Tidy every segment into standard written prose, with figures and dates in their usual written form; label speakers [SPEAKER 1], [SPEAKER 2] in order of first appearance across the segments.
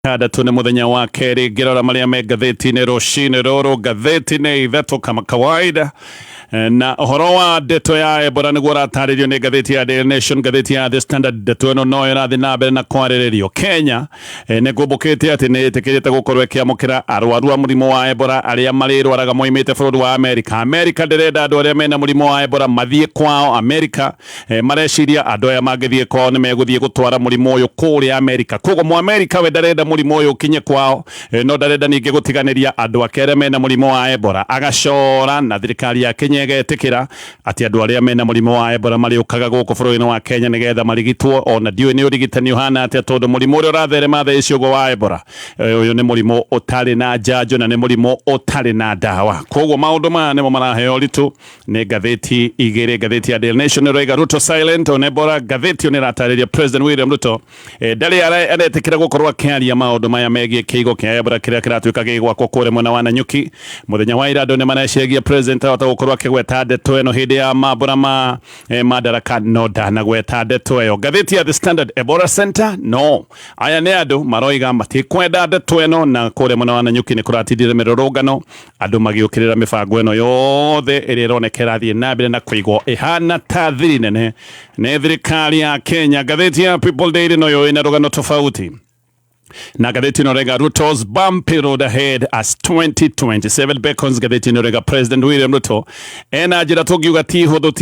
[SPEAKER 1] Tandatũ nĩ mũthenya wa kerĩ ngĩrora marĩa me ngathĩti-inĩ rũcinĩ rũrũ, ngathĩti nĩ ithatũ kama kawaida. Na ũhoro wa ndeto ya Ebola nĩguo ũratarĩrio nĩ ngathĩti ya Daily Nation, ngathĩti ya The Standard. Ndeto ĩno no ĩrathiĩ na mbere na kwarĩrĩrio. Kenya nĩ kũmbũkĩte atĩ nĩ ĩtĩkĩrĩte gũkorwo ĩkĩamũkĩra arwaru a mũrimũ wa Ebola arĩa marĩrwaraga moimĩte bũrũri wa Amerika. Amerika ndĩrenda andũ arĩa mena mũrimũ wa Ebola mathiĩ kwao Amerika. Mareciria andũ aya mangĩthiĩ kwao nĩ megũthiĩ gũtwara mũrimũ ũyũ kũrĩa Amerika. Koguo Mũamerika we ndarenda mũrimũ ũyũ ũkinye kwao, no ndarenda ningĩ gũtiganĩria andũ ake arĩa mena mũrimũ wa Ebola. Agacora na thirikari ya Kenya ĩgetĩkĩra atĩ andũ arĩa mena mũrimũ wa Ebola marĩũkaga gũkũ bũrũri-inĩ wa Kenya nĩgetha marigitwo. Ona ndiũĩ nĩ ũrigitani ũhana atĩa tondũ mũrimũ ũrĩa ũratherema thaa ici ũguo wa Ebola, ũyũ nĩ mũrimũ ũtarĩ na njanjo na nĩ mũrimũ ũtarĩ na ndawa. Koguo maũndũ maya nĩmo maraheo ũritũ nĩ ngathĩti igĩrĩ. Ngathĩti ya Daily Nation ĩroiga Ruto silent on Ebola. Ngathĩti ĩyo nĩ ĩratarĩria President William Ruto ndarĩ aretĩkĩra gũkorwo akĩaria maũndũ maya megiĩ kĩigo kĩa Ebola kĩrĩa kĩratuĩka gĩgwakwo kũrĩa mwena wa Nanyuki. Mũthenya wa ira andũ nĩ mareciragia President ahota gũkorwo akĩgweta ndeto ĩno hĩndĩ ya mambũra ma Madaraka, no ndanagweta ndeto ĩyo. Ngathĩti ya The Standard, Ebola Center no aya nĩ andũ maroiga matikwenda ndeto ĩno, na kũrĩa mwena wa Nanyuki nĩ kũratindire mĩrũrũngano andũ magĩũkĩrĩra mĩbango ĩno yothe ĩrĩa ĩroneka ĩrathiĩ na mbere na kũigwo ĩhana ta thiri nene nĩ thirikari ya Kenya. Ngathĩti ya People Daily noyo ĩna rũgano tofauti na ngathĩti ĩno rega Ruto's bumpy road ahead as 2027 beckons. Ngathĩti ĩno rega President William Ruto ena njĩra tũngiuga ti hũthũ,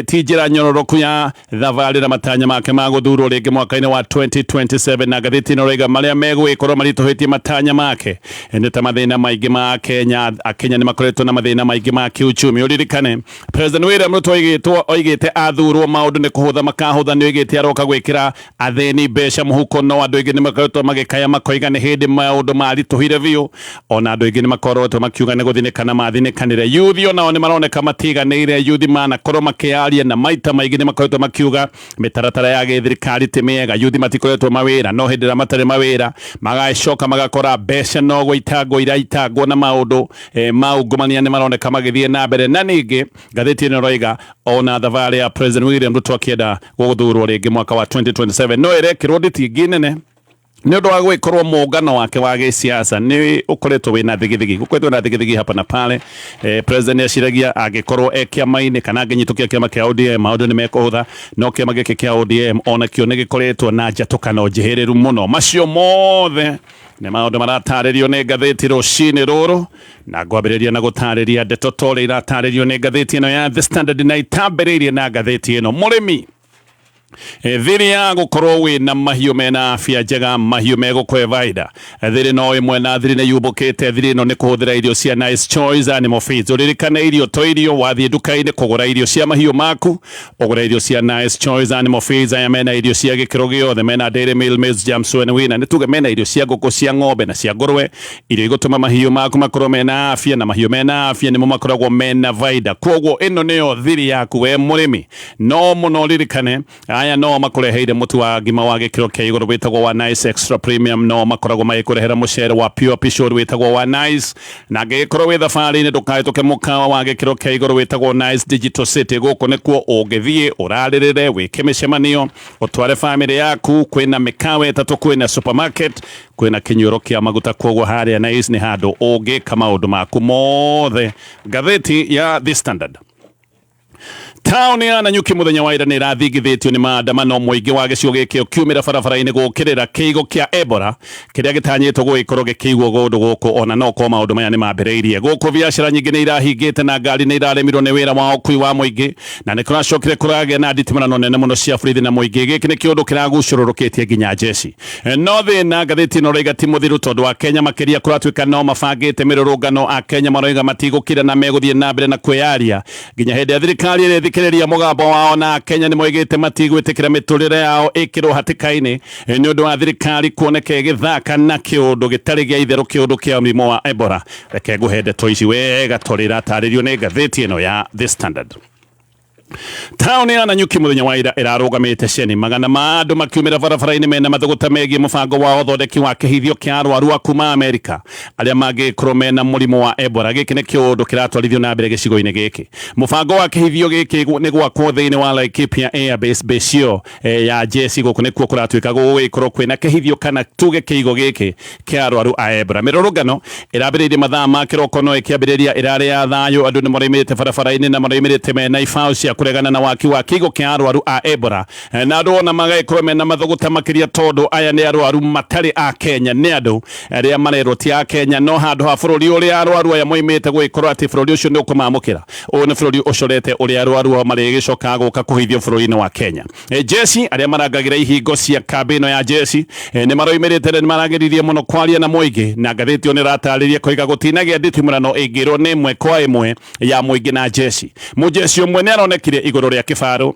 [SPEAKER 1] ti njĩra nyororoku ya thabarĩ na matanya make ma gũthurwo rĩngĩ mwaka-inĩ wa 2027. Na ngathĩti ĩno raiga marĩa megũgĩkorwo maritũhĩtie matanya make nĩ ta mathĩna maingĩ ma Kenya. Akenya nĩ makoretwo na mathĩna maingĩ ma kĩuchumi. Ũririkane President William Ruto oigĩte athurwo maũndũ nĩ kũhũtha makahũtha, nĩ oigĩte aroka gwĩkĩra athĩni mbeca mũhuko, no andũ aingĩ nĩ makoretwo magĩkaya makoiga nĩ hĩndĩ maũndũ maritũhire biũ. Ona andũ aingĩ nĩ makoretwo makiuga nĩ gũthinĩkana mathinĩkanire. Yuthi onao nĩ maroneka matiganĩire. Yuthi manakorwo makĩaria na maita maingĩ nĩ makoretwo makiuga mĩtaratara ya gĩthirikari ti mĩega. Yuthi matikoretwo mawĩra, no hĩndĩ ĩrĩa matarĩ mawĩra magacoka magakora mbeca no gũitangwo iraitangwo na maũndũ ma ungumania nĩ maroneka magĩthiĩ na mbere. Na ningĩ ngathĩti ĩno ĩroiga ona thabarĩ ya President William Ruto akĩenda gũthurwo rĩngĩ mwaka wa 2027 no ĩrekĩrwo nditi nene nĩ ũndũ wa gwĩkorwo mũngano wake wa gĩsiasa nĩ ũkoretwo wĩna thigithigi, gũkoretwo na thigithigi hapa na pale. President nĩ aciragia angĩkorwo e kĩama-inĩ kana angĩnyitũkia kĩama kĩa ODM maũndũ nĩ mekũhũtha, no kĩama gĩkĩ kĩa ODM onakĩo nĩ gĩkoretwo na njatũkano njĩhĩrĩru mũno. Macio mothe nĩ maũndũ maratarĩrio nĩ ngathĩti rũcinĩ rũrũ, na ngwambĩrĩria na gũtarĩria ndeto ta ũrĩa iratarĩrio nĩ ngathĩti ĩno ya The Standard, na itambĩrĩirie na ngathĩti ĩno. Mũrĩmi, thiri ya gũkorwo wĩna mahiũ mena afya njega, mahiũ megũkũhe baida, thiri no ĩmwe na thiri nĩ yumbũkĩte. Thiri ĩno nĩ kũhũthĩra irio cia Nice Choice Animal Feeds. Ũririkane irio to irio, wathiĩ nduka-inĩ kũgũra irio cia mahiũ maku, ũgũre irio cia Nice Choice Animal Feeds. Aya mena irio cia gĩkĩro gĩothe, mena Dairy Meal, Maize Germs and Winner, nĩ tuge mena irio cia ngũkũ, cia ng'ombe na cia ngũrwe, irio igũtũma mahiũ maku makorwo mena afya, na mahiũ mena afya nĩmo makoragwo mena baida. Koguo ĩno nĩyo thiri yaku we mũrĩmi. No mũno ririkane aya no makũreheire mũtu wa ngima wa gĩkĩro kĩa igũrũ wĩtagwo wa Nice Extra Premium, no makoragwo magĩkũrehera mũcere wa Pure Pishori wĩtagwo wa Nice. Na angĩgĩkorwo wĩ thabarĩ-inĩ, ndũkahĩtũke mũkawa wa gĩkĩro kĩa igũrũ wĩtagwo Nice Digital City. Gũkũ nĩkuo ũngĩthiĩ ũrarĩrĩre, wĩke mĩcemanio, ũtware famĩlĩ yaku. Kwĩna mĩkawa ĩtatũ, kwĩna supermarket, kwĩna kĩnyuĩro kĩa maguta. Koguo harĩa Nice nĩ handũ ũngĩka maũndũ maku mothe. Ngathĩti ya The Standard, taũni ya Nanyuki mũthenya wa ira nĩ ĩrathingithĩtio nĩ maandamano, mũingĩ wa gĩcigo gĩkĩ ũkiumĩra barabara-inĩ gũkĩrĩra kĩigo kĩa Ebola kĩrĩa gĩtanyĩtwo gũgĩkorwo gĩkĩigwo kũndũ gũkũ. Ona no korwo maũndũ maya nĩ mambĩrĩirie gũkũ, biacara nyingĩ nĩ irahingĩte na ngari nĩ iraremirwo nĩ wĩra wa ũkui wa mũingĩ, na nĩ kũracokire kũragĩa na nditimũrano nene mũno cia borithi na mũingĩ. Gĩkĩ nĩ kĩũndũ kĩragucũrũrũkĩtie nginya jeshi. No thĩna, ngathĩti ĩno ĩroiga, ti mũthiru tondũ wa Kenya makĩria kũratuĩka no mabangĩte mĩrũrũngano. A Kenya maroiga matigũkira na megũthiĩ na mbere na kwĩyaria nginya hĩndĩ ya thirikari ĩrĩthikĩrĩria mũgambo wao. Na Kenya nĩ moigĩte matigwĩtĩkĩra mĩtũrĩre yao ĩkĩrwo hatĩka-inĩ nĩ ũndũ wa thirikari kuoneka ĩgĩthaka na kĩũndũ gĩtarĩ gĩa itherũ, kĩũndũ kĩa mũrimũ wa Ebola. Reke ngũhe ndeto ici wega torĩa iratarĩrio nĩ ngathĩti ĩno ya The Standard. Taũni ya Nanyuki mũthenya wa ira ĩrarũgamĩte ceni magana ma andũ makiumĩra barabara-inĩ mena mathũgũta megiĩ mũbango wa ũthondeki wa kĩhithio kĩa arwaru a kuma Amerika arĩa mangĩkorwo mena mũrimũ wa Ebola. Gĩkĩ nĩ kĩũndũ kĩratwarithio na mbere gĩcigo-inĩ gĩkĩ. Mũbango wa kĩhithio gĩkĩ nĩ gwakwo thĩinĩ wa Laikipia Air Base base ya jeci. Gũkũ nĩkuo kũratuĩka gũgũgĩkorwo kwĩna kĩhithio kana tuge kĩigo gĩkĩ kĩa arwaru a Ebola. Mĩrũrũngano ĩrambĩrĩirie mathaa ma kĩroko no ĩkĩambĩrĩria ĩrarĩ ya thayũ. Andũ nĩ maraimĩrĩte barabara-inĩ na maraimĩrĩte mena ibaũ cia kũregana na waki wa kĩigo kĩa arwaru a Ebola, na andũ ona magagĩkorwo mena mathũgũta makĩria tondũ aya nĩ arwaru matarĩ a Kenya, nĩ andũ arĩa marerwo ti a Kenya, no handũ ha bũrũri ũrĩa arwaru aya moimĩte gũgĩkorwo atĩ bũrũri ũcio nĩ ũkũmamũkĩra. Ũyũ nĩ bũrũri ũcorete ũrĩa arwaru ao marĩgĩcokaga gũka kũhithio bũrũri-inĩ wa Kenya. Jeci arĩa marangagĩra ihingo cia kambĩ ĩno ya jeci nĩ maroimĩrĩte na nĩ marageririe mũno kwaria na mũingĩ, na ngathĩti ĩyo nĩ ĩratarĩria koiga gũtinagĩa nditimũrano ĩngĩrwo nĩ ĩmwe kwa ĩmwe ya mũingĩ na jeci. Mũjeci ũmwe nĩ aronekire igũrũ rĩa kĩbarũ,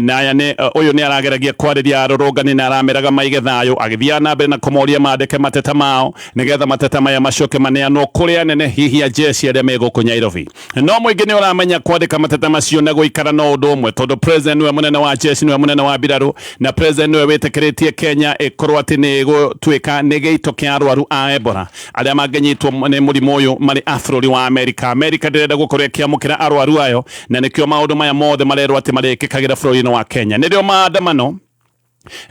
[SPEAKER 1] na aya nĩ ũyũ nĩ arageragia kwarĩria arũrũngani na arameraga maige thayũ, agĩthiaga na mbere na kũmoria mandĩke mateta mao nĩgetha mateta maya macoke maneanwo kũrĩ anene hihi a jeci arĩa me gũkũ Nairobi. No mũingĩ nĩ ũramenya kwandĩka mateta macio na gũikara no ũndũ ũmwe, tondũ president nĩwe mũnene wa jeci, nĩwe mũnene wa mbirarũ, na president nĩwe wĩtĩkĩrĩtie Kenya ĩkorwo atĩ nĩ ĩgũtuĩka nĩ gĩito kĩa arwaru a Ebola arĩa mangĩnyitwo nĩ mũrimũ ũyũ marĩ a bũrũri wa Amerika. Amerika ndĩrenda gũkorwo ĩkĩamũkĩra arwaru ayo, na nĩkĩo maũndũ maya mothe marerwo atĩ marĩkĩkagĩra bũrũri-inĩ wa Kenya. Nĩrĩo maandamano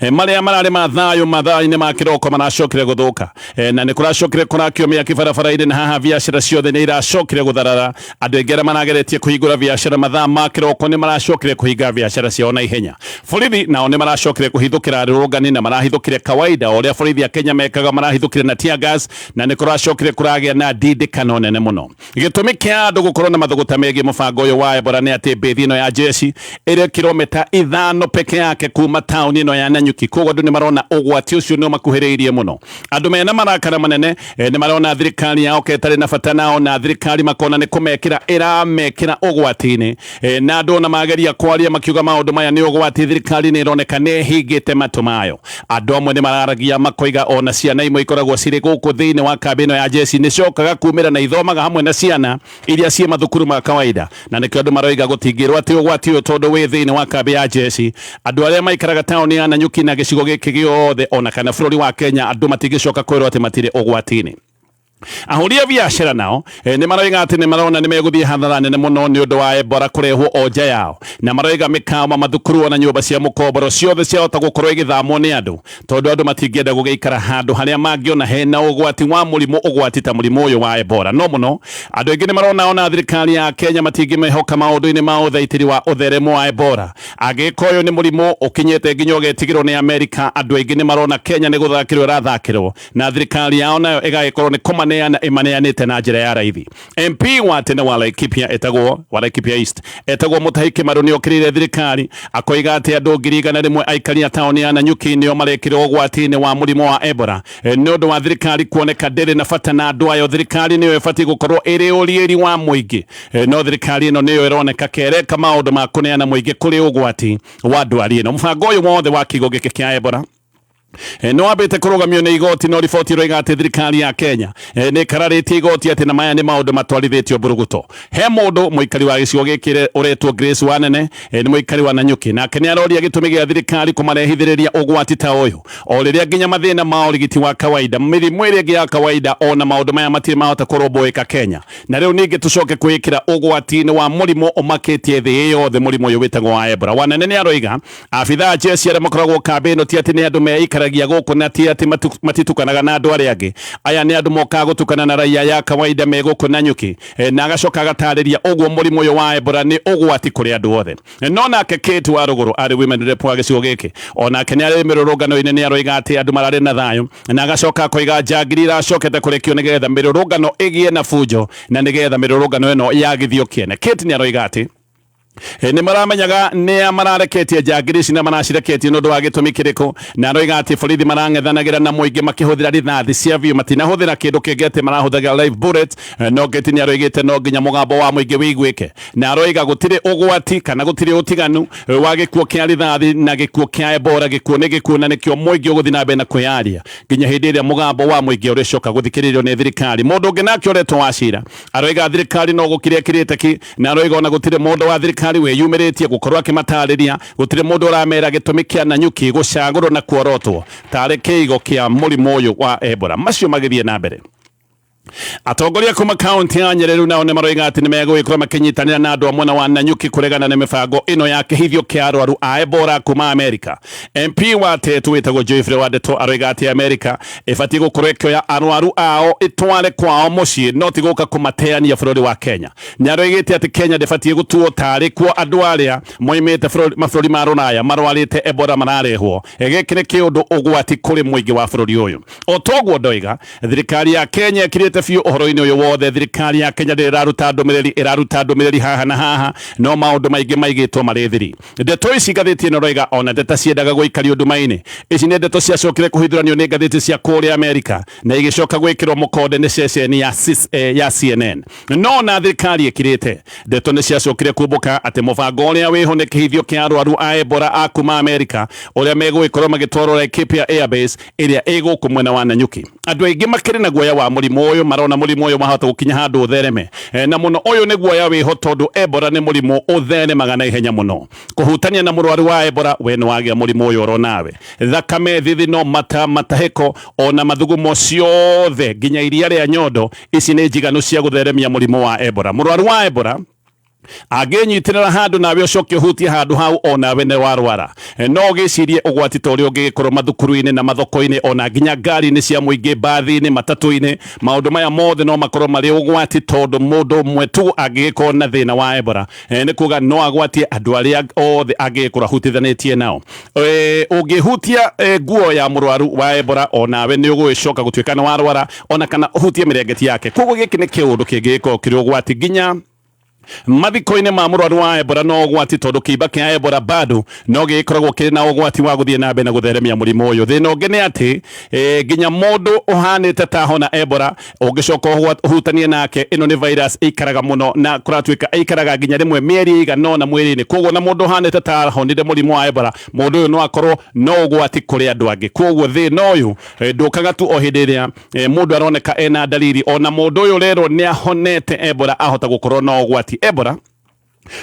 [SPEAKER 1] marĩa mararĩ ma thayũ mathaa-inĩ ma kĩroko maracokire gũthũka, na nĩ kũracokire kũrakio mĩaki barabara-inĩ, na haha biacara ciothe nĩ iracokire gũtharara. Andũ aingĩ arĩa marageretie kũhingũra biacara mathaa ma kĩroko nĩ maracokire kũhinga biacara ciao na ihenya. Borithi nao nĩ maracokire kũhithũkĩra arũrũngani, na marahithũkire kawaida o ũrĩa borithi a Kenya mekaga, marahithũkire na tear gas, na nĩ kũracokire kũragĩa na ndindĩkano nene mũno. Gĩtũmi kĩa andũ gũkorwo na mathũgũta megiĩ mũbango ũyũ wa Ebola nĩ atĩ mbĩthi ĩno ya jeci ĩrĩ kilomita 5 peke yake kuma taũni ĩno ya Nanyuki. Koguo andũ nĩ marona ũgwati ũcio nĩ ũmakuhĩrĩirie mũno. Andũ mena marakara manene nĩ marona thirikari yao ke ĩtarĩ na bata nao, na thirikari makona nĩ kũmekĩra ĩramekĩra ũgwati-inĩ. Na andũ ona mageria kwaria makiuga maũndũ maya nĩ ũgwati, thirikari nĩ ĩroneka nĩ ĩhingĩte matũ mayo. Andũ amwe nĩ mararagia makoiga ona ciana imwe ikoragwo cirĩ gũkũ thĩinĩ wa kambĩ ĩno ya jeci nĩ cokaga kumĩra na ithomaga hamwe na ciana iria ciĩ mathukuru ma kawaida, na nĩkĩo andũ maroiga gũtingĩrwo atĩ ũgwati ũyũ tondũ wĩ thĩinĩ wa kambĩ ya jeci. Andũ arĩa maikaraga taũni ya Nanyuki na gĩcigo gĩkĩ gĩothe ona kana bũrũri wa Kenya, andũ matingĩcoka kwĩrwo atĩ matirĩ ũgwati-inĩ. Ahũri a biacara nao nĩ maroiga atĩ nĩ marona nĩ megũthiĩ hathara nene mũno nĩ ũndũ wa Ebola kũrehwo o nja yao, na maroiga mĩkawa, mathukuru ona nyũmba cia mũkomboro ciothe ciahota gũkorwo igĩthamwo nĩ andũ, tondũ andũ matingĩenda gũgĩikara handũ harĩa mangĩona hena ũgwati wa mũrimũ ũgwati ta mũrimũ ũyũ wa Ebola. No mũno andũ aingĩ nĩ marona ona thirikari ya Kenya matingĩmehoka maũndũ-inĩ ma ũthaitĩri wa ũtheremo wa Ebola. Angĩgĩkorwo ũyũ nĩ mũrimũ ũkinyĩte nginya ũgetigĩrwo nĩ Amerika, andũ aingĩ nĩ marona Kenya nĩ gũthakĩrwo ĩrathakĩrwo, na thirikari yao nayo ĩgagĩkorwo nĩ kũmaneana ĩmaneanĩte na njĩra ya raithi. MP wa tene wa Laikipia etagwo wa Laikipia East etagwo Mutahi Kĩmaru nĩ okĩrĩire thirikari akoiga atĩ andũ 100,000 aikari a taũni ya Nanyuki nĩo marekĩrwo ũgwati-inĩ wa mũrimũ wa Ebola nĩ ũndũ wa thirikari kuoneka ndĩrĩ na bata na andũ ayo. Thirikari nĩyo ĩbatiĩ gũkorwo ĩrĩ ũriĩri wa mũingĩ, no thirikari ĩno nĩyo ĩroneka kereka maũndũ ma kũneana mũingĩ kũrĩ ũgwati wa ndwari ĩno. Mũbango ũyũ wothe wa kigo gĩkĩ kĩa Ebola nĩ wambĩte kũrũgamio nĩ igoti, no riboti ĩroiga atĩ thirikari ya Kenya nĩ ĩkararĩtie igoti atĩ na maya nĩ maũndũ matwarithĩtio mburuguto. He mũndũ mũikari wa gĩcigo gĩkĩ ũretwo Grace Wanene, nĩ mũikari wa Nanyuki, nake nĩ aroria gĩtũmi gĩa thirikari kũmarehithĩrĩria ũgwati ta ũyũ o rĩrĩa nginya mathĩna ma ũrigiti wa kawaida, mĩrimũ ĩrĩa ĩngĩ ya kawaida, ona maũndũ maya matirĩ mahota kũrũmbũĩka Kenya, na rĩu ningĩ tũcoke kwĩĩkĩra ũgwati-inĩ wa mũrimũ ũmakĩtie thĩ yothe, mũrimũ ũyũ wĩtagwo wa Ebola. Wanene nĩ aroiga abithaa a jeci arĩa makoragwo kambĩ ĩno ti atĩ nĩ andũ meikaragia gũkũ na ti atĩ matitukanaga na andũ arĩa angĩ. Aya nĩ andũ mokaga gũtukana na raia ya kawaida me gũkũ Nanyuki, na agacoka agatarĩria ũguo mũrimũ ũyũ wa Ebola nĩ ũgwati kũrĩ andũ othe. No nake Kate wa Rũgũrũ arĩ women rep wa gĩcigo gĩkĩ, onake nĩ arĩ mĩrũrũngano-inĩ, nĩ aroiga atĩ andũ mararĩ na thayũ, na agacoka akoiga njangiri iracokete kũrekio nĩgetha mĩrũrũngano ĩgĩe na bunjo na nĩgetha mĩrũrũngano ĩno yagithio kĩene. Kate nĩ aroiga atĩ nĩ maramenyaga nĩa marareketie njangiri ici na maracireketie nĩ ũndũ wa gĩtũmi kĩrĩkũ, na aroiga atĩ borithi marang'ethanagĩra na mũingĩ makĩhũthĩra rithathi cia biũ, matinahũthĩra kĩndũ kĩngĩ atĩ marahũthagĩra live bullet. No Kate nĩ aroigĩte no nginya mũgambo wa mũingĩ wĩiguĩke, na aroiga gũtirĩ ũgwati kana gũtirĩ ũtiganu wa gĩkuũ kĩa rithathi na gĩkuũ kĩa Ebola. Gĩkuũ nĩ gĩkuũ, na nĩkĩo mũingĩ ũgũthiĩ na mbere na kwĩyaria nginya hĩndĩ ĩrĩa mũgambo wa mũingĩ ũrĩcoka gũthikĩrĩrio nĩ thirikari. Mũndũ ũngĩ nake ũretwo Wachira aroiga thirikari no gũkira ĩkirĩte ki, na aroiga ona gũtirĩ mũndũ wa thirikari thirikari wĩyumĩrĩtie gũkorwo akĩmatarĩria. Gũtirĩ mũndũ ũramera gĩtũmi kĩa Nanyuki gũcagũrwo na kuorotwo tarĩ kĩigo kĩa mũrimũ ũyũ wa Ebola. Macio magĩthiĩ na mbere, atongoria kuma kaunti ya Nyeri rĩu nao nĩ maroiga atĩ nĩ megũgĩkorwo makĩnyitanĩra na andũ a mwena wa Nanyuki kũregana na mĩbango ĩno ya kĩhithio kĩa arwaru a Ebola kuma Amerika. MP wa Tetu wĩtagwo Geoffrey Wandeto aroiga atĩ Amerika ĩbatiĩ gũkorwo ĩkĩoya arwaru ao ĩtware kwao mũciĩ, no ti gũka kũmateania bũrũri wa Kenya. Nĩ aroigĩte atĩ Kenya ndĩbatiĩ gũtuo tarĩ kuo andũ arĩa moimĩte mabũrũri ma rũraya marwarĩte Ebola mararehwo. Gĩkĩ nĩ kĩũndũ ũgwati kũrĩ mũingĩ wa bũrũri ũyũ. O toguo ndoiga, thirikari ya Kenya ĩkirĩte biũ ũhoro-inĩ ũyũ wothe. Thirikari ya Kenya ndĩrĩ ĩraruta ndũmĩrĩri, ĩraruta ndũmĩrĩri haha na haha, no maũndũ maingĩ maigĩtwo marĩ thiri. Ndeto ici ngathĩti ĩno ĩroiga ona ndeta ciendaga gũikario nduma-inĩ. Ici nĩ ndeto ciacokire kũhithũranio nĩ ngathĩti cia kũrĩa Amerika na igĩcoka gwĩkĩrwo mũkonde nĩ ceceni ya CNN. No ona thirikari ĩkirĩte, ndeto nĩ ciacokire kumbũka atĩ mũbango ũrĩa wĩho nĩ kĩhithio kĩa arwaru a Ebola a kuma Amerika ũrĩa megũgĩkorwo magĩtwarwo Laikipia Airbase ĩrĩa ĩ gũkũ mwena wa Nanyuki. Andũ aingĩ makĩrĩ na guoya wa mũrimũ ũyũ, marona mũrimũ ũyũ wahota gũkinya handũ ũthereme. Na mũno ũyũ nĩ guoya wĩho tondũ Ebola nĩ mũrimũ ũtheremaga na ihenya mũno. Kũhutania na mũrwaru wa Ebola, we nĩ wagĩa mũrimũ ũyũ oro nawe. Thakame, thithino, mata, matahĩko ona mathugumo ciothe nginya iria rĩa nyondo, ici nĩ njiganu cia gũtheremia mũrimũ wa Ebola. Mũrwaru wa Ebola angĩnyitĩrĩra handũ nawe ũcoke ũhutie handũ hau, onawe nĩ warwara. No ũgĩcirie ũgwati ta ũrĩa ũngĩgĩkorwo mathukuru-inĩ na mathoko-inĩ, ona nginya ngari-inĩ cia mũingĩ, mbathi-inĩ, matatũ-inĩ. Maũndũ maya mothe no makorwo marĩ ũgwati tondũ mũndũ ũmwe tu angĩgĩkorwo na thĩna wa Ebola, nĩ kuga no agwatie andũ arĩa othe angĩgĩkorwo ahutithanĩtie nao. Ũngĩhutia nguo ya mũrwaru wa Ebola, onawe nĩ ũgũgĩcoka gũtuĩka nĩ warwara, ona kana ũhutie mĩrengeti yake. Koguo gĩkĩ nĩ kĩũndũ kĩngĩgĩkorwo kĩrĩ ũgwati. Nginya mathiko-inĩ ma mũrwaru wa Ebola no ũgwati tondũ kĩimba kĩa Ebola bado no gĩgĩkoragwo kĩrĩ na ũgwati wa gũthiĩ na mbere na gũtheremia mũrimũ ũyũ. Thĩna ũngĩ nĩ atĩ nginya mũndũ ũhanĩte ta hona Ebola ũngĩcoka ũhutanie nake, ĩno nĩ virus ĩikaraga mũno na kũratuĩka ĩikaraga nginya rĩmwe mĩeri ĩigana ũna mwĩrĩ-inĩ. Koguo na mũndũ ũhanĩte ta ahonire mũrimũ wa Ebola, mũndũ ũyũ no akorwo no ũgwati kũrĩ andũ angĩ. Koguo thĩna ũyũ ndũkaga tu o hĩndĩ ĩrĩa mũndũ aroneka ena dalili, ona mũndũ ũyũ rero nĩ ahonete Ebola ahota gũkorwo no ũgwati. Ebola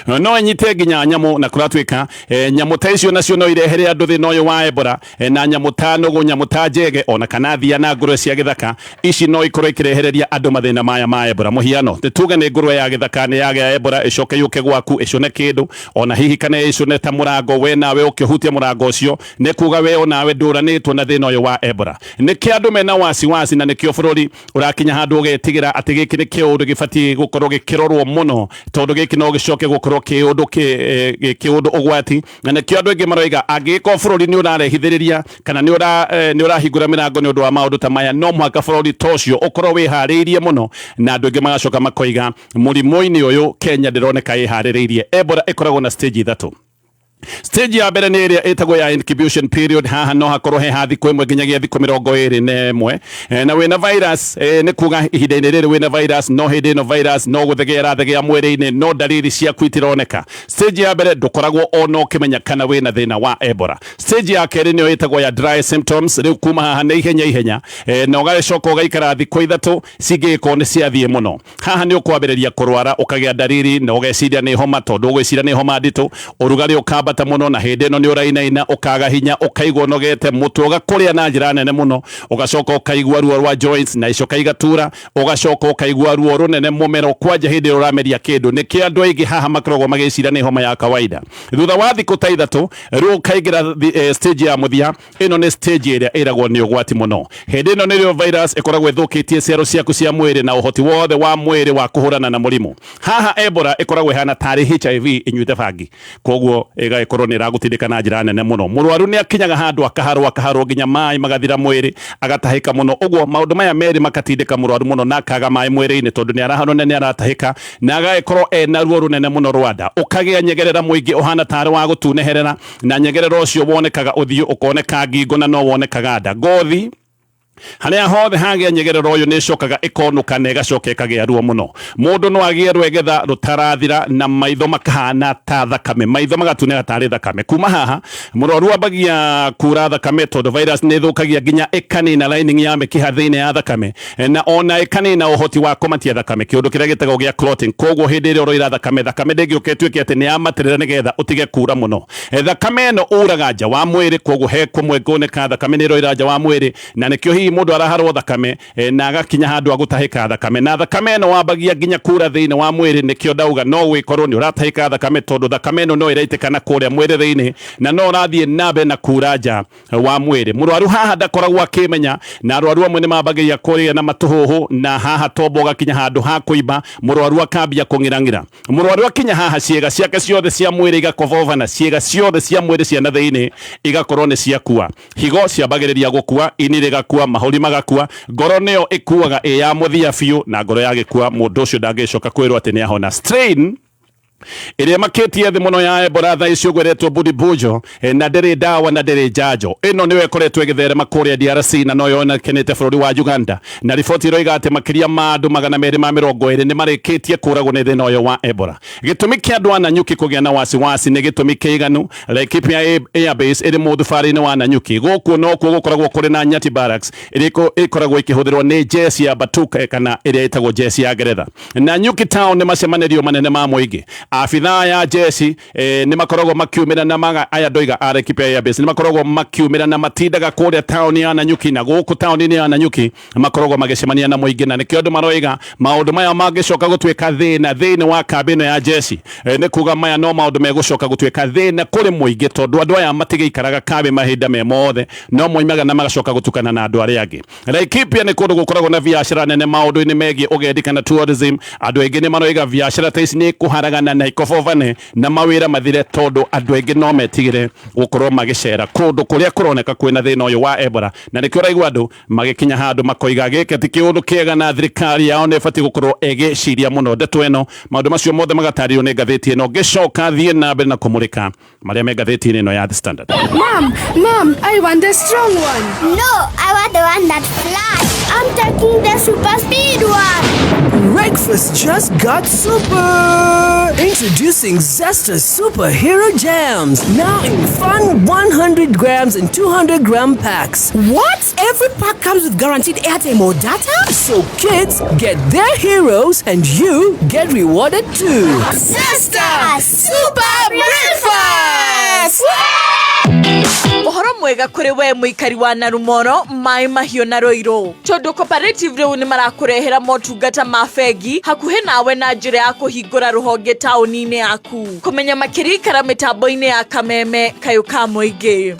[SPEAKER 1] no ĩnyite nginya nyamũ, na kũratuĩka nyamũ ta icio nacio no irehere andũ thĩna ũyũ wa Ebola. Na nyamũ ta nũgũ, nyamũ ta njege, ona kana thia na ngũrwe cia gĩthaka, ici no ikorwo ikĩrehereria andũ mathĩna maya ma Ebola. Mũhiano, nĩ tuge nĩ ngũrwe ya gĩthaka nĩ yagĩa Ebola, ĩcoke yũke gwaku ĩcũne kĩndũ, ona hihi kana ĩcũne ta mũrango, we nawe ũkĩhutia mũrango ũcio, nĩ kuga we onawe ndũranĩtwo na thĩna ũyũ wa Ebola. Nĩkĩo andũ mena wasiwasi, na nĩkĩo bũrũri ũrakinya handũ ũgetigĩra atĩ gĩkĩ nĩ kĩũndũ gĩbatiĩ gũkorwo gĩkĩrorwo mũno, tondũ gĩkĩ no gĩcoke gũkorwo kĩũndũ kĩũndũ ũgwati. Na nĩkĩo andũ aingĩ maroiga angĩgĩkorwo bũrũri nĩ ũrarehithĩrĩria kana nĩ ũrahingũra mĩrango nĩ ũndũ wa maũndũ ta maya, no mũhaka bũrũri ta ũcio ũkorwo wĩharĩirie mũno. Na andũ aingĩ magacoka makoiga mũrimũ-inĩ ũyũ Kenya ndĩroneka ĩharĩrĩirie. Ebola ĩkoragwo na stage ithatũ. Stage ya mbere nĩ ĩrĩa ĩtagwo ya incubation period. Haha no hakorwo he ha thikũ 1 nginyagia thikũ 21, na wĩna virus, nĩ kuga ihinda-inĩ rĩrĩ wĩna virus, no hĩndĩ ĩno virus no gũthegea ĩrathegea mwĩrĩ-inĩ, no dalili ciaku itironeka. Stage ya mbere ndũkoragwo ona ũkĩmenya kana wĩna thĩna wa Ebola. Stage ya kerĩ nĩyo ĩtagwo ya dry symptoms. Rĩu kuma haha nĩ ihenya ihenya, na ũgagĩcoka ũgaikara thikũ 3 cingĩgĩkorwo nĩ ciathiĩ mũno. Haha nĩ ũkwambĩrĩria kũrwara, ũkagĩa dalili na ũgeciria nĩ homa, tondũ ũgwĩciria nĩ homa nditũ, ũrugarĩ ũkambata mũno, na hĩndĩ ĩno nĩ ũrainaina, ũkaga hinya, ũkaigua ũnogete, mũtwe ũgakũrĩa na njĩra nene mũno, ũgacoka ũkaigua ruo rwa joints na icoka igatura, ũgacoka ũkaigua ruo rũnene mũmero kwanja hĩndĩ ĩrĩa ũrameria kĩndũ. Nĩkĩo andũ aingĩ haha makoragwo magĩciria nĩ homa ya kawaida. Thutha wa thikũ ta 3 rĩu ũkaingĩra stage ya mũthia. Ĩno nĩ stage ĩrĩa ĩragwo nĩ ũgwati mũno. Hĩndĩ ĩno nĩrĩo virus ĩkoragwo ĩthũkĩtie cero ciaku cia mwĩrĩ na ũhoti wothe wa mwĩrĩ wa kũhũrana na mũrimũ. Haha Ebola ĩkoragwo ĩhana tarĩ HIV ĩnyuĩte bangi, koguo ĩgagĩkorwo nĩ ĩragũtindĩka na njĩra nene mũno. Mũrwaru nĩ akinyaga handũ akaharwo akaharwo nginya maĩ magathira mwĩrĩ, agatahĩka mũno. Ũguo maũndũ maya merĩ makatindĩka mũrwaru mũno na akaga maĩ mwĩrĩ-inĩ tondũ nĩ araharwo na nĩ aratahĩka, na agagĩkorwo ena ruo rũnene mũno rwa nda. Ũkagĩa nyegerera mũingĩ ũhana tarĩ wa gũtunĩherera, na nyegerera ũcio wonekaga ũthiũ, ũkoneka ngingo, na no wonekaga nda. Ngothi Harĩa hothe hagĩa nyegerera ũyũ nĩ ĩcokaga ĩkonũka na ĩgacoka ĩkagĩa ruo mũno. Mũndũ no agĩe rwegetha rũtarathira na maitho makahana ta thakame, maitho magatunĩha tarĩ thakame. Kuma haha mũrwaru ambagia kura thakame tondũ virus nĩ ĩthũkagia nginya ĩkanina lining ya mĩkiha thĩinĩ ya thakame na ona ĩkanina ũhoti wa kũmatia thakame, kĩũndũ kĩrĩa gĩtagwo gĩa clotting. Koguo hĩndĩ ĩrĩa ũroira thakame, thakame ndĩngĩũka ĩtuĩke atĩ nĩ yamatĩrĩra nĩgetha ũtige kura mũno. Thakame ĩno uraga nja wa mwĩrĩ, koguo he kũmwe kuoneka thakame nĩ ĩroira nja wa mwĩrĩ, na nĩkĩo hihi mũndũ araharwo thakame na agakinya handũ agũtahĩka thakame, na thakame ĩno wambagia nginya kura thĩinĩ wa mwĩrĩ. Nĩkĩo ndauga no wĩkorwo nĩ ũratahĩka thakame tondũ thakame ĩno no ĩraitĩka na kũrĩa mwĩrĩ thĩinĩ na no ũrathiĩ na mbere na kura nja wa mwĩrĩ. Mũrwaru haha ndakoragwo akĩmenya, na arwaru amwe nĩ mambagĩria kũrĩa na matũhũhũ, na haha tombo ũgakinya handũ ha kũimba, mũrwaru akambia kũng'irang'ira. Mũrwaru akinya haha ciĩga ciake ciothe cia mwĩrĩ igakobobana, ciĩga ciothe cia mwĩrĩ cia na thĩinĩ igakorwo nĩ ciakua. Higo ciambagĩrĩria gũkua, ini rĩgakua, mahũri magakua, ngoro nĩyo ĩkuaga ĩ ya mũthia biũ, na ngoro yagĩkua mũndũ ũcio ndangĩcoka kwĩrwo atĩ nĩ ahona. Strain ĩrĩa ĩmakĩtie thĩ mũno ya Ebola thaa ici ũguo ĩretwo Bundibugyo, na ndĩrĩ ndawa na ndĩrĩ njanjo. Ĩno nĩyo ĩkoretwo ĩgĩtherema kũrĩa DRC na no yonekanĩte bũrũri wa Uganda, na riboti ĩroiga atĩ makĩria ma andũ 220 nĩ marĩkĩtie kũragwo nĩ thĩna ũyũ wa Ebola. Gĩtũmi kĩa andũ a Nanyuki kũgĩa na wasiwasi nĩ gĩtũmi kĩiganu. Laikipia Airbase ĩrĩ mũthubarĩ-inĩ wa Nanyuki. Gũkũ nokuo gũkoragwo kũrĩ na Nyati Barracks ĩrĩa ĩkoragwo ĩkĩhũthĩrwo nĩ jeci ya Batuk kana ĩrĩa ĩtagwo jeci ya Ngeretha. Nanyuki town nĩ macemanĩrio manene ma mũingĩ. Abithaa ya jeci nĩ makoragwo makiumĩra na maga aya ndoiga a Laikipia Airbase nĩ makoragwo makiumĩra na matindaga kũrĩa taũni ya Nanyuki, na gũkũ taũni-inĩ ya Nanyuki makoragwo magĩcemania na mũingĩ, na nĩkĩo andũ maroiga maũndũ maya mangĩcoka gũtuĩka thĩna thĩinĩ wa kambĩ ĩno ya jeci, nĩ kuga maya no maũndũ megũcoka gũtuĩka thĩna kũrĩ mũingĩ, tondũ andũ aya matigĩikaraga kambĩ mahinda me mothe, no moimaga na magacoka gũtukana na andũ arĩa angĩ. Laikipia nĩ kũndũ gũkoragwo na biacara nene maũndũ-inĩ megiĩ ũgendi kana tourism. Andũ aingĩ nĩ maroiga biacara ta ici nĩ ikũharagana na ikobobane na mawĩra mathire, tondũ andũ aingĩ no metigĩre gũkorwo magĩcera kũndũ kũrĩa kũroneka kwĩna thĩna ũyũ wa Ebola, na nĩkĩo ũraigua andũ magĩkinya handũ makoiga gĩkĩ ti kĩũndũ kĩega na thirikari yao nĩ ĩbatiĩ gũkorwo ĩgĩciria mũno ndeto ĩno. Maũndũ macio mothe magatarĩrio nĩ ngathĩti ĩno. Ngĩcoka thiĩ na mbere na kũmũrĩka marĩa me ngathĩti-inĩ ĩno ya The Standard.
[SPEAKER 2] Mom, Mom, I want the strong one.
[SPEAKER 3] No, I want the one that flies. I'm taking the super speed one.
[SPEAKER 4] Breakfast just got super! Introducing Zesta Superhero Jams, now in fun 100 grams and 200 gram packs.
[SPEAKER 5] What? Every pack comes with guaranteed airtime or data?
[SPEAKER 4] So kids get their heroes and you get rewarded too.
[SPEAKER 5] Zesta Super Breakfast!
[SPEAKER 6] Ũhoro mwega kũrĩ we mũikari wa Narumoro, Maĩ Mahiũ na Rũirũ, tondũ Cooperative rĩu nĩ marakũrehera motungata ma bengi hakuhĩ nawe na njĩra ya kũhingũra rũhonge taũni-inĩ yaku. Kũmenya makĩria ikara mĩtambo-inĩ ya Kameme Kayũ ka Mũingĩ.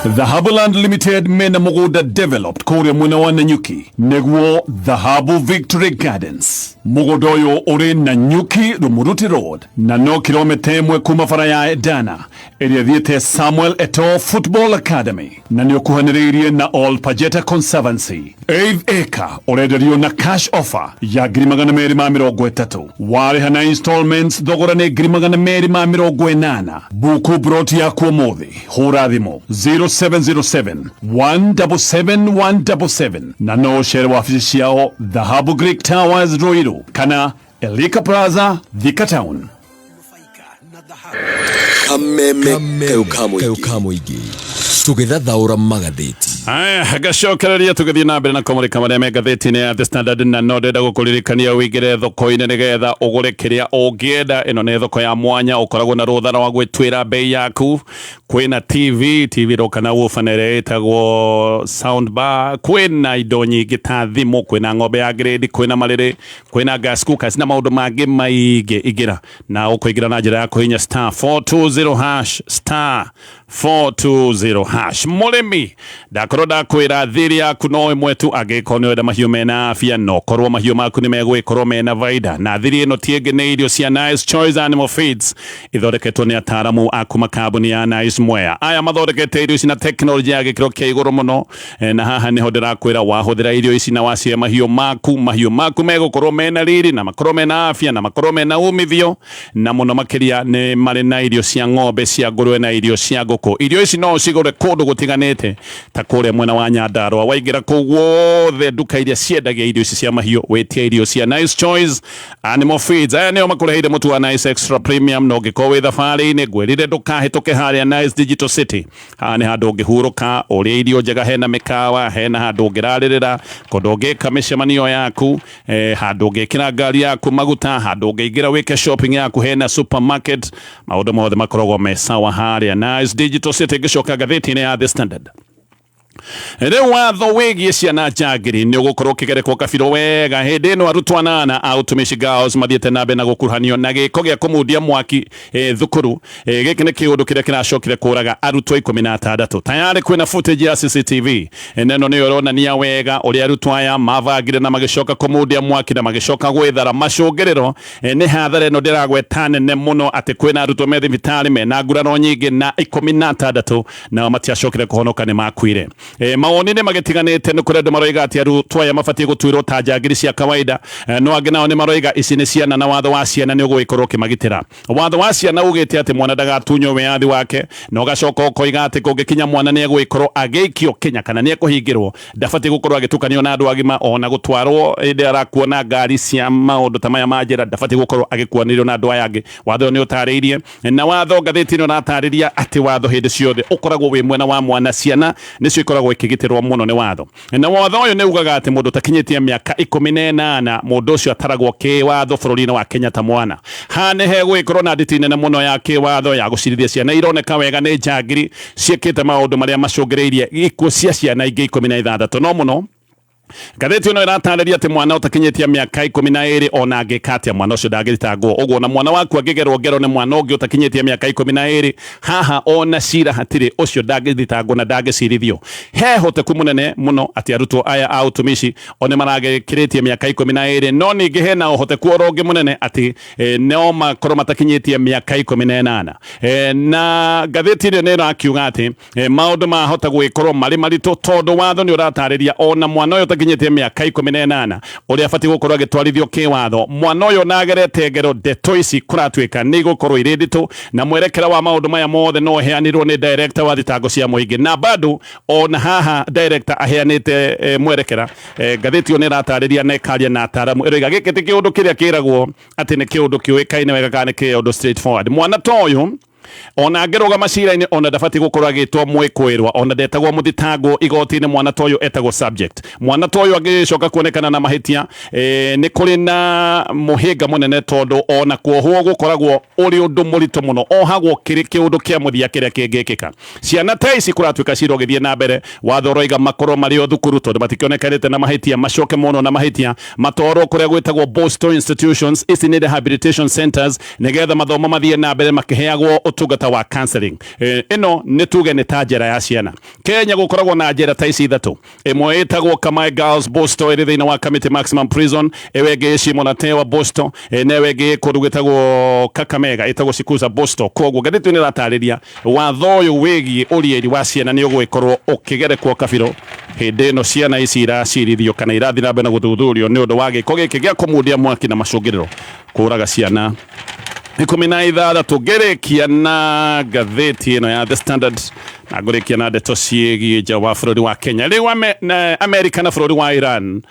[SPEAKER 1] Dhahabu Land Limited mena mũgũnda developed kũrĩa mwena wa Nanyuki nĩguo Dhahabu Victory Gardens. Mũgũnda ũyũ ũrĩ Nanyuki Rumuruti Road na no kilomita 1 kuma bara ya Edana ĩrĩa ĩthiĩte Samuel Eto'o Football Academy, na nĩ ũkuhanĩrĩirie na All Pajeta Conservancy. 8 acre ũrenderio na cash offer ya 230,000, warĩha na installments thogora nĩ 280,000. Buku broti yaku ũmũthĩ, hũra thimũ 0707 177 177 na no ũcere wabici ciao Dhahabu Greek Towers Ruiru kana Elika Plaza Thika Town.
[SPEAKER 7] Kameme Kayo ka Mũingĩ tũgĩthathaũra magathĩti.
[SPEAKER 1] Aya, ngacokereria tũgĩthiĩ na mbere na kũmũrĩka marĩa me ngathĩti-inĩ ya The Standard, na no ndĩrenda gũkũririkania ũingĩre thoko-inĩ nĩgetha ũgũre kĩrĩa ũngĩenda. Ĩno nĩ thoko ya mwanya, ũkoragwo na rũtha rwa gwĩtuĩra bei yaku. Kwĩna TV, TV ĩroka na woofer na ĩrĩa ĩtagwo sound bar, kwĩna indo nyingĩ ta thimũ, kwĩna ng'ombe ya grade, kwĩna marĩrĩ, kwĩna gas cookers na maũndũ mangĩ maingĩ. Ingĩra na ũkũingĩra na njĩra ya kũhihinya star 420 hash, star 420 hash. Mũrĩmi, ndakorwo ndakwĩra thiri yaku no ĩmwe tu, angĩkorwo nĩ ũrenda mahiũ mena afya, no korwo mahiũ maku nĩ megũgĩkorwo mena baida. Na thiri ĩno ti ĩngĩ nĩ irio cia Nice Choice Animal Feeds, ithondeketwo nĩ ataaramu a kuma kambuni ya Nice Mwea. Aya mathondekete irio ici na tekinoronjĩ ya gĩkĩro kĩa igũrũ mũno, na haha nĩho ndĩrakwĩra wahũthĩra irio ici na wacihe mahiũ maku, mahiũ maku megũkorwo mena riri na makorwo mena afya na makorwo mena umithio, na mũno makĩria nĩ marĩ na irio cia ng'ombe, cia ngũrwe na irio cia ngũkũ. Ngũkũ. Irio ici no ũcigũre kũndũ gũtiganĩte ta kũrĩa mwena wa Nyandarũa, waingĩra kũu guothe nduka iria ciendagia irio ici cia mahiũ, wĩtie irio cia Nice Choice Animal Feeds. Aya nĩo makũreheire mũtu wa Nice Extra Premium, na ũngĩkorwo wĩ thabarĩ-inĩ ngwĩrire ndũkahĩtũke harĩa Nice Digital City. Haha nĩ handũ ũngĩhurũka, ũrĩe irio njega, hena mĩkawa, hena handũ ũngĩrarĩrĩra, kũndũ ũngĩka mĩcemanio yaku, handũ ũngĩkĩra ngari yaku maguta, handũ ũngĩingĩra wĩke shopping yaku, hena supermarket, maũndũ mothe makoragwo me sawa harĩa Nice Digital City. Ngĩcoka ngathĩti-inĩ ya The Standard, rĩu watho wĩgiĩ ciana njangiri nĩ ũgũkorwo ũkĩgerekwo kabirũ wega. Hĩndĩ ĩno arutwo anana a Utumishi Girls mathiĩte na mbere na gũkuruhanio na gĩko gĩa kũmundia mwaki thukuru. Gĩkĩ nĩ kĩũndũ kĩrĩa kĩracokire kũraga arutwo 16. Tayarĩ kwĩna footage ya CCTV, na ĩno nĩyo ĩronania wega ũrĩa arutwo aya mabangire na magĩcoka kũmundia mwaki na magĩcoka gwĩthara. Macũngĩrĩro nĩ hathara ĩno ndĩragweta nene mũno, atĩ kwĩna arutwo me thibitarĩ mena nguraro nyingĩ, na 16 nao matiacokire kũhonoka, nĩ makuire. Mawoni nĩ magĩtiganĩte. Nĩ kũrĩ andũ maroiga atĩ arutwo aya mabatiĩ gũtuĩrwo ta njangiri cia kawaida, no angĩ nao nĩ maroiga ici nĩ ciana na watho wa ciana nĩ ũgũgĩkorwo ũkĩmagitĩra. Watho wa ciana ugĩte atĩ mwana ndagatunywo wĩyathi wake, na ũgacoka ũkoiga atĩ kũngĩkinya mwana nĩ egũgĩkorwo agĩikio Kenya kana nĩ ekũhingĩrwo, ndabatiĩ gũkorwo agĩtukanio na andũ agima, ona gũtwarwo hĩndĩ arakuo na ngari cia maũndũ ta maya ma njĩra, ndabatiĩ gũkorwo agĩkuanĩrio na andũ aya angĩ. Watho ũyũ nĩ ũtarĩirie, na watho ngathĩti ĩno ĩratarĩria atĩ watho hĩndĩ ciothe ũkoragwo wĩ mwena wa mwana. Ciana nĩcio ikoragwo ikĩgitĩrwo mũno nĩ watho, na watho ũyũ nĩ ugaga atĩ mũndũ ũtakinyĩtie mĩaka 18, mũndũ ũcio ataragwo kĩwatho bũrũri-inĩ wa Kenya ta mwana. Haha nĩ hegũgĩkorwo na nditi nene mũno ya kĩwatho ya gũcirithia ciana ironeka wega nĩ njangiri ciĩkĩte maũndũ marĩa macũngĩrĩirie ikuũ cia ciana ingĩ 16. No mũno ngathĩti ĩno ĩratarĩria atĩ mwana ũtakinyĩtie mĩaka 12, ona angĩka atĩa, mwana ũcio ndangĩthitangwo. Ũguo na mwana waku angĩgerwo ngero nĩ mwana ũngĩ ũtakinyĩtie mĩaka 12, haha ona cira hatirĩ, ũcio ndangĩthitangwo na ndangĩcirithio. He hoteku mũnene mũno atĩ arutwo aya a Utumishi o nĩ maragĩkĩrĩtie mĩaka 12, no ningĩ hena ũhoteku oro ũngĩ mũnene atĩ no makorwo matakinyĩtie mĩaka 18. Na ngathĩti ĩno nĩ ĩrakiuga atĩ maũndũ mahota gũgĩkorwo marĩ maritũ, tondũ watho nĩ ũratarĩria ona mwana ũyũ ũtakinyĩtie mĩaka 18 ũrĩa abatiĩ gũkorwo agĩtwarithio kĩwatho. Mwana ũyũ na agerete ngero, ndeto ici kũratuĩka nĩ igũkorwo irĩ nditũ, na mwerekera wa maũndũ maya mothe no ũheanirwo nĩ director wa thitango cia mũingĩ. Na bado ona haha director aheanĩte mwerekera, ngathĩti ĩyo nĩ ĩratarĩria na ĩkaria na ataramu, ĩroiga gĩkĩ ti kĩũndũ kĩrĩa kĩragwo atĩ nĩ kĩũndũ kĩũĩkaine wega kana nĩ kĩũndũ straightforward. Mwana ta ũyũ ona angĩrũgama cira-inĩ, ona ndabatiĩ gũkorwo agĩtwo mwĩkũĩrwa, ona ndetagwo mũthitangwo igoti-inĩ. Mwana ta ũyũ etagwo subject. Mwana ta ũyũ angĩcoka kuonekana na mahĩtia, nĩ kũrĩ na mũhĩnga mũnene, tondũ ona kuohwo gũkoragwo ũrĩ ũndũ mũritũ mũno, ohagwo kĩrĩ kĩũndũ kĩa mũthia kĩrĩa kĩngĩkĩka. Ciana ta ici kũratuĩka cira ũgĩthiĩ na mbere, watho ũroiga makorwo marĩ o thukuru, tondũ matikĩonekanĩte na mahĩtia, macoke mũno na mahĩtia matwarwo kũrĩa gwĩtagwo Borstal institutions. Ici nĩ rehabilitation centers, nĩgetha mathomo mathiĩ na mbere makĩheagwo ũtungata wa counseling. Ĩno nĩ tuge nĩ ta njera ya ciana. Kenya gũkoragwo na njera ta ici ithatũ. Ĩmwe ĩtagwo Kamai Girls Borstal, ĩrĩ thĩinĩ wa Kamiti Maximum Prison, ĩyo ĩngĩ ĩ Shimo la Tewa Borstal, na ĩyo ĩngĩ ĩ kũndũ gwĩtagwo Kakamega, ĩtagwo Shikuza Borstal. Koguo ngathĩti ĩno ĩratarĩria watho ũyũ wĩgiĩ ũriĩri wa ciana nĩ ũgũgĩkorwo ũkĩgerekwo kabirũ hĩndĩ ĩno ciana ici iracirithio kana irathiĩ na mbere na gũthuthurio nĩ ũndũ wa gĩko gĩkĩ gĩa kũmundia mwaki na macũngĩrĩro kũraga ciana 16. Ngĩrĩkia na ngathĩti ĩno ya The Standard, na ngũrĩkia na ndeto ciĩgiĩ nja wa bũrũri wa Kenya. Rĩu Amerika na bũrũri wa Iran,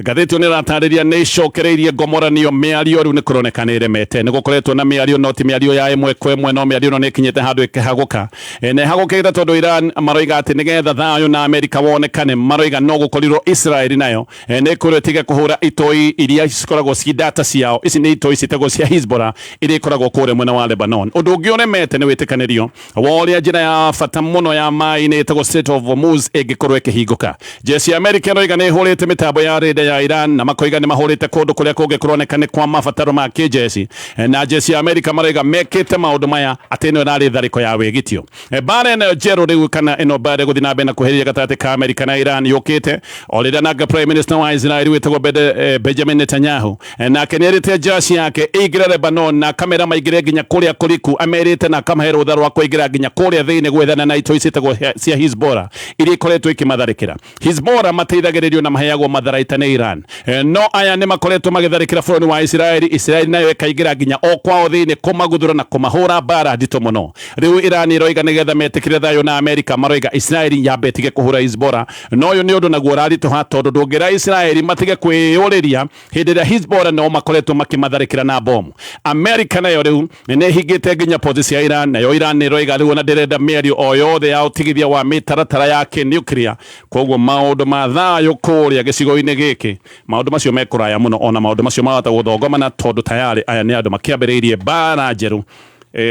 [SPEAKER 1] ngathĩti ĩyo nĩ ĩratarĩria nĩ icokereirie ngomoranio. Mĩario rĩu nĩ kũroneka nĩ ĩremete. Nĩ gũkoretwo na mĩario, no ti mĩario ya ĩmwe kwa ĩmwe, no mĩario ĩno nĩ ĩkinyĩte handũ ĩkĩhagũka. Na ĩhagũkĩte tondũ Iran maroiga atĩ nĩgetha thayũ na Amerika wonekane, maroiga no gũkorirwo Israeli nayo nĩ ĩkwĩrwo ĩtige kũhũra itoi iria cikoragwo ci data ciao. Ici nĩ itoi ciĩtagwo cia Hezbollah, iria ikoragwo kũrĩa mwena wa Lebanon. Ũndũ ũngĩ ũremete nĩ wĩtĩkanĩrio wa ũrĩa njĩra ya bata mũno ya maĩ-inĩ ĩtagwo Strait of Hormuz ĩngĩkorwo ĩkĩhingũka. Jeshi ya Amerika ĩroiga nĩ ĩhũrĩte mĩtambo ya radar ya Iran, na makoiga nĩ mahũrĩte kũndũ kũrĩa kũngĩkũroneka nĩ kwa mabataro ma kĩjeshi. Na jeshi ya Amerika maroiga mekĩte maũndũ maya atĩ ĩno ĩrarĩ tharĩko ya wĩgitio. Mbara ĩno njerũ rĩu, kana ĩno mbara ĩgũthiĩ na mbere na kuhĩrĩria gatagatĩ ka Amerika na Iran, yũkĩte o rĩrĩa nake Prime Minister wa Israel wĩtagwo Benjamin Netanyahu nake nĩ erĩte jeshi yake ĩingĩre Lebanon na kamera maingĩre nginya kũrĩa kũriku. Amerite na akamahe rũtha rwa kũingĩra nginya kũrĩa thĩinĩ gwethana na itoi. icĩtagwo cia Hezbollah iria ikoretwo ikimatharĩkĩra. Hezbollah mateithagĩrĩrio na maheagwo matharaita nĩ Iran. No aya nĩ makoretwo magĩtharĩkĩra bũrũri wa Isiraeli. Isiraeli nayo ĩkaingĩra nginya o kwao thĩinĩ kũmaguthũra na kũmahũra mbara nditũ mũno. Rĩu Iran ĩroiga nĩgetha metĩkĩre thayũ na Amerika, maroiga Isiraeli yambe ĩtige kũhũra Hezbollah. No ũyũ nĩ ũndũ naguo ũraritũha, tondũ ndũngĩra Isiraeli matige kwĩyũrĩria hĩndĩ ĩrĩa Hezbollah nao makoretwo makĩmatharĩkĩra na bomu. Amerika nayo rĩu nĩ ĩhingĩte nginya poti cia Iran, nayo Iran nĩ ĩroiga rĩu ona ndĩrenda mĩario o yothe ya ũtigithia wa mĩtaratara ya kĩnuclear. Koguo maũndũ ma thayũ kũrĩa gĩcigo-inĩ gĩkĩ, maũndũ macio me kũraya mũno, ona maũndũ macio mahota gũthongomana, tondũ tayarĩ aya nĩ andũ makĩambĩrĩirie mbara njerũ.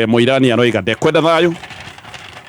[SPEAKER 1] Mũirani aroiga ndekwenda thayũ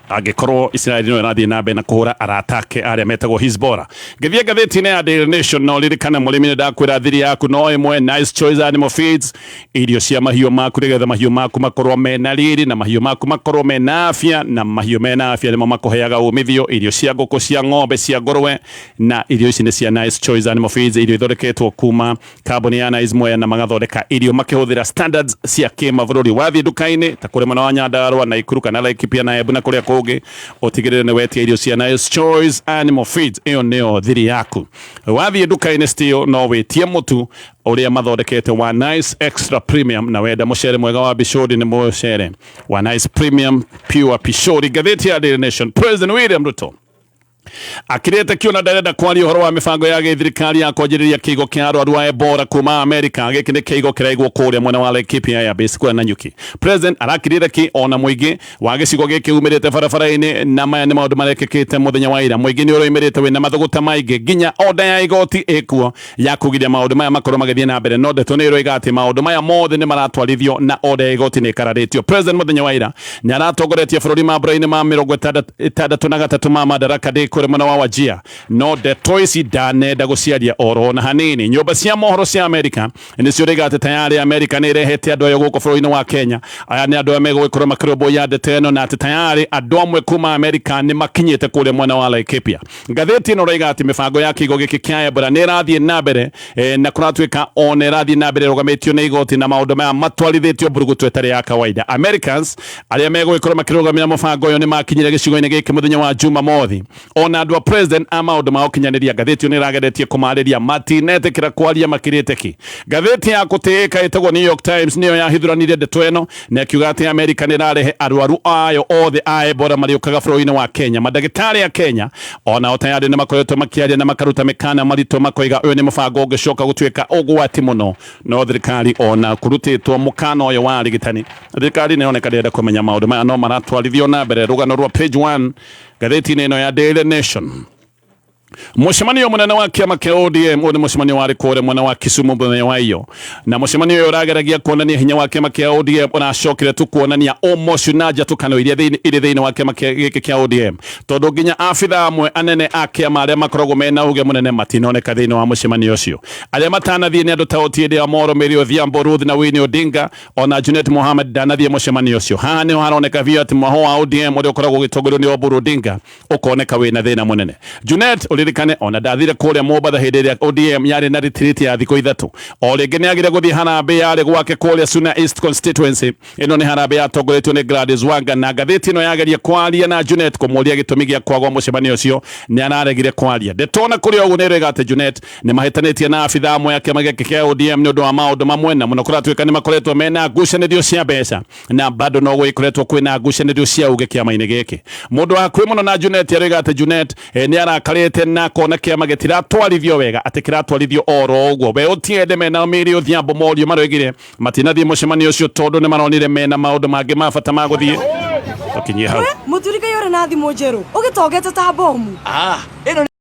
[SPEAKER 1] angĩkorwo Isiraeli no ĩrathiĩ na mbere na kũhũra arata ake arĩa metagwo Hezbollah. Ngĩthiĩ ngathĩti-inĩ ya Daily Nation, no ririkane mũrĩmi, nĩ ndakwĩra thiri yaku no ĩmwe, Nice Choice Animal Feeds, irio cia mahiũ maku nĩgetha mahiũ maku makorwo mena riri na mahiũ maku makorwo mena afya, na mahiũ mena afya nĩmo makũheaga umithio. Irio cia ngũkũ, cia ng'ombe, cia ngũrwe, na irio ici nĩ cia Nice Choice Animal Feeds, irio ithondeketwo kuma kambuni ya Nice Mwea, na magathondeka irio makĩhũthĩra standards cia kĩmabũrũri. Wathiĩ nduka-inĩ ta kũrĩ mwena wa Nyandarua, Naikuru kana Laikipia na Embu na kũrĩa kũngĩ, ũtigĩrĩre nĩ wetia irio cia Nice Choice Animal Feeds. Ĩyo nĩyo thiri yaku. Wathiĩ nduka-inĩ still no wĩtie mũtu ũrĩa mathondekete wa Nice Extra Premium, na wenda mũcere mwega wa Pishori nĩ mũcere wa Nice Premium Pure Pishori. Ngathĩti ya Daily Nation, President William Ruto akirĩte kĩona ndarenda kwaria ũhoro wa mĩbango ya gĩthirikari ya kwanjĩrĩria kĩigo kĩa arwaru a Ebola kuma Amerika. Gĩkĩ nĩ kĩigo kĩraigwo kũrĩa mwena wa Laikipia ya base kũrĩa Nanyuki. President arakirĩte ki ona mũingĩ wa gĩcigo gĩkĩ umĩrĩte barabara-inĩ, na maya nĩ maũndũ marekĩkĩte mũthenya wa ira. Mũingĩ nĩ ũroimĩrĩte wĩna mathũgũta maingĩ, nginya order ya igoti ĩkuo ya kũgiria maũndũ maya makorwo magĩthiĩ na mbere, no ndeto nĩ ĩroiga atĩ maũndũ maya mothe nĩ maratwarithio na order ya igoti nĩ ĩkararĩtio. President mũthenya wa ira nĩ aratongoretie bũrũri mambura-inĩ ma 63 ma Madaraka Day kũrĩa mwena wa Wajir, no ndeto ici ndanenda gũciaria oro na hanini. Nyũmba cia mohoro cia Amerika nĩcio rĩga atĩ tayarĩ Amerika nĩ ĩrehete andũ ayo gũkũ bũrũri-inĩ wa Kenya. Aya nĩ andũ arĩa megũgĩkorwo makĩrũmbũiya ndeto ĩno, na atĩ tayarĩ andũ amwe kuma Amerika nĩ makinyĩte kũrĩa mwena wa Laikipia. Ngathĩti ĩno ĩroiga atĩ mĩbango ya kĩigo gĩkĩ kĩa Ebola nĩ ĩrathiĩ na mbere, na kũratuĩka ona ĩrathiĩ na mbere ĩrũgamĩtio nĩ igoti, na maũndũ maya matwarithĩtio mbũrũgũtũ ĩtarĩ ya kawaida. Americans arĩa megũgĩkorwo makĩrũgamĩra mũbango ũyũ nĩ makinyire gĩcigo-inĩ gĩkĩ mũthenya wa Jumamothi. Ona andũ a president a maũndũ ma ũkinyanĩria, ngathĩti ĩyo nĩ ĩrageretie kũmarĩria, matinetĩkĩra kwaria makirĩte ki. Ngathĩti ya gũtĩĩka ĩtagwo New York Times nĩyo yahithũranirie ndeto ĩno na ĩkiuga atĩ Amerika nĩ ĩrarehe arwaru ayo othe a Ebola marĩũkaga bũrũri-inĩ wa Kenya. Mandagĩtarĩ a Kenya onao tayarĩ nĩ makoretwo makĩaria na makaruta mĩkana maritũ, makoiga ũyũ nĩ mũbango ũngĩcoka gũtuĩka ũgwati mũno. No thirikari ona kũrutĩtwo mũkana ũyũ wa arigitani, thirikari nĩ ĩroneka ndĩrenda kũmenya maũndũ maya no maratwarithio na mbere. Rũgano rwa page 1 ngathĩti-inĩ ĩno ya Daily Nation. Mũcemanio mũnene wa kĩama kĩa ODM, ũyũ nĩ mũcemanio warĩ kũrĩa mwena wa Kisumu mũthenya wa iyo, na mũcemanio ũyũ ũrageragia kuonania hinya wa kĩama kĩa ODM, ũracokire tu kuonania ũmocu na njatũkano iria irĩ thĩinĩ wa kĩama gĩkĩ kĩa ODM, tondũ nginya abitha amwe anene a kĩama arĩa makoragwo mena uge mũnene matinoneka thĩinĩ wa mũcemanio ũcio. Arĩa matanathiĩ nĩ andũ ta Otiende Amollo, Mary Odhiambo Ruth na Winnie Odinga, ona Junet Mohamed ndanathiĩ mũcemanio ũcio. Haha nĩho haroneka biũ atĩ mwaho wa ODM ũrĩa ũkoragwo ũgĩtongorio nĩ Oburu Odinga ũkoneka wĩna thĩna mũnene. Junet, ũririkane ona ndathire kũrĩa Mombatha hĩndĩ ĩrĩa ODM yarĩ na retreat ya thikũ 3. O rĩngĩ nĩ agire gũthiĩ harambĩ yarĩ gwake kũrĩa Suna East constituency. Ĩno nĩ harambĩ yatongoretio nĩ Gladys Wanga, na ngathĩti ĩno yageria kwaria na Junet kũmũria gĩtũmi gĩa kwagwo mũcemanio ũcio, nĩ araregire kwaria. Ndeto ona kũrĩ ũguo nĩ ĩroiga atĩ Junet nĩ mahĩtanĩtie na abitha amwe a kĩama gĩkĩ kĩa ODM nĩ ũndũ wa maũndũ mamwe, na mũno kũratuĩka nĩ makoretwo mena ngucanĩrio cia mbeca, na bado no gũgĩkoretwo kwĩna ngucanĩrio cia uge kĩama-inĩ gĩkĩ. Mũndũ wa hakuhĩ mũno na Junet aroiga atĩ Junet nĩ arakarĩte na akona kĩama gĩtiratwarithio wega, atĩ kĩratwarithio oro ũguo. We Otiende mena Mary Odhiambo morio maroigire matinathiĩ mũcemanio ũcio tondũ nĩ maronire mena maũndũ mangĩ ma bata ma gũthiĩ. Tũkinyie hau.
[SPEAKER 5] Mũthuri kaĩ ũrĩ na thimũ njerũ ũgĩtongete ta bomu.
[SPEAKER 7] Ĩno.